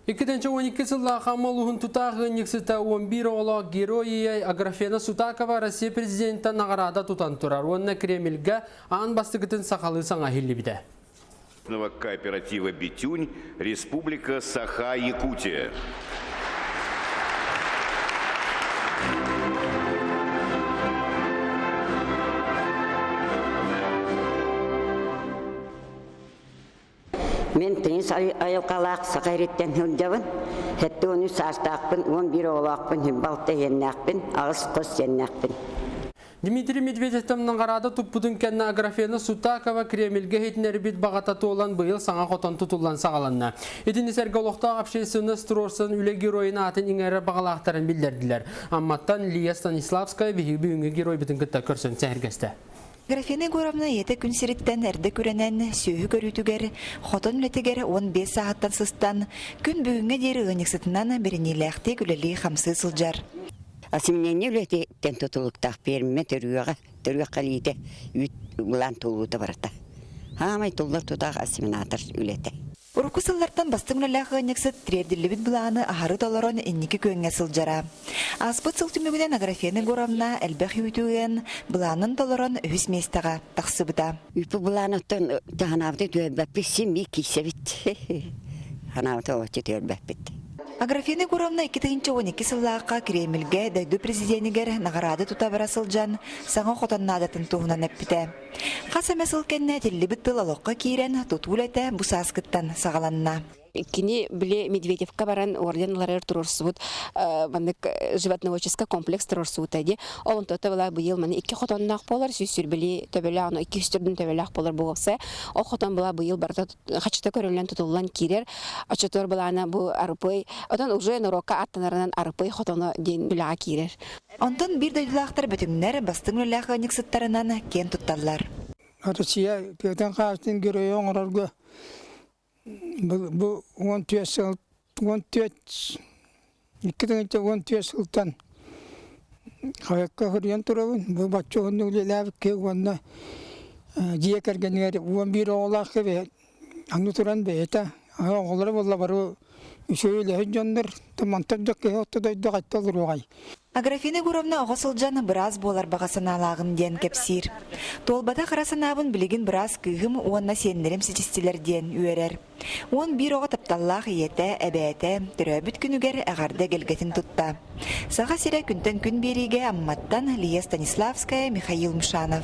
2012 сыллаах Амма улууһун тутаах ыанньыксыта 11 оҕолоох герой ийэ Аграфена Сутакова Россия президента наҕараада тутан турар уонна Кремльгэ аан бастакытын сахалыы саҥа иһиллибитэ. Кооператива «Битюнь», Республика Саха-Якутия. Мин тыйыс айылҕалаах саха ириттэн сылдьабын. 73 саастаахпын, 11 оҕолоохпун, балта иэннээхпин, аҕыс хос сиэннээхпин. Дмитрий Медведевтэн наҕараада туппутун кэннэ Аграфена Сутакова Кремльгэ иһитиннэрбит баҕата туолан быйыл саҥа хотон тутуллан саҕаланна. Итини сэргэ олохтоох общественность туруорсан үлэ геройун аатын иҥэрэр баҕалаахтарын биллэрдилэр. Амматтан Лия Станиславская биһиги бүгүҥҥү геройбутун кытта көрсөн сэһэргэстэ. Графина Егоровна ийэтэ күн сириттэн эрдэ күрэнэн, сүөһү көрүүтүгэр, хотон үлэтигэр 15 сааһыттан сыстан, күн бүгүҥҥэ диэри ыанньыксытынан бэриниилээхтик үлэлии-хамсыы сылдьар. Осеменение үлэтиттэн тутулуктаах пиэрмэ төрүөҕэ, төрүөх кэлиитэ үүт былаан туллуута барыта. Хаамай туллар тутаах осеменатор үлэтэ. Урукку сыллартан бастыҥ үлэлээх ыанньыксыт тириэрдиллибит былааны аһары толорон инники күөҥҥэ сылдьара. Ааспыт сыл түмүгүнэн Аграфена Егоровна элбэх үүтү ыан, былаанын толорон үһүс миэстэҕэ тахсыбыта. Үпү былаанаттан таһанаабыты түһэрбэппит, син биир киирсэбит. Ханаабыты олоччу түһэрбэппит. Аграфена Егоровна 2012 сыллаахха Кремльгэ дойду президенигэр наҕараада тута бара сылдьан, саҥа хотон наадатын туһунан эппитэ. Хас эмэ сыл кэннэ этиллибит тыл олоххо киирэн, тутуу үлэтэ бу сааскыттан саҕаланна. Кини били Медведевка баран орден ыларыгар туруорсубут маннык животноводческий комплекс туруорсубута дии. Ол онтото была быйыл маны икки хотонноох буолар, сүүс сүрбили төбөлөөх, ону икки үстүрдүн төбөлөөх буолар буолса, ол хотон была быйыл барыта хачыта көрүллэн тутуллан киирэр. Оччотугар былаана бу арыпый, отон уже норуокка аттанарынан арыпый хотоно диэн үлэҕэ киирэр. Онтон биир дойдулаахтар бөтүҥнэр бастыҥ үлэлээх ыанньыксыттарынан киэн тутталлар. Россия Петр Хаастын геройу оҥорорго бу 14 сыл 14 2014 сылтан хаһыакка суруйан турабын. Бу бачча уһуннук үлэлээбит киһи уонна дьиэ кэргэнигэр 11 оҕолоох киһи аны туран бэйэтэ оҕолоро буолла бары үчүгэй үлэһит дьоннор мантан да киһи орто дойду хайта олоруоҕай. Аграфена Егоровна оҕо сылдьан быраас буолар баҕа санаалааҕым диэн кэпсиир. Туолбатах ыра санаабын билигин быраас кыыһым уонна сиэннэрим ситистилэр диэн үөрэр. 11 оҕо тапталлаах ийэтэ, эбээтэ төрөөбүт күнүгэр эҕэрдэ эгэлгэтин тутта. Саха сирэ күнтэн күн биэриигэ Амматтан Лия Станиславская, Михаил Мшанов.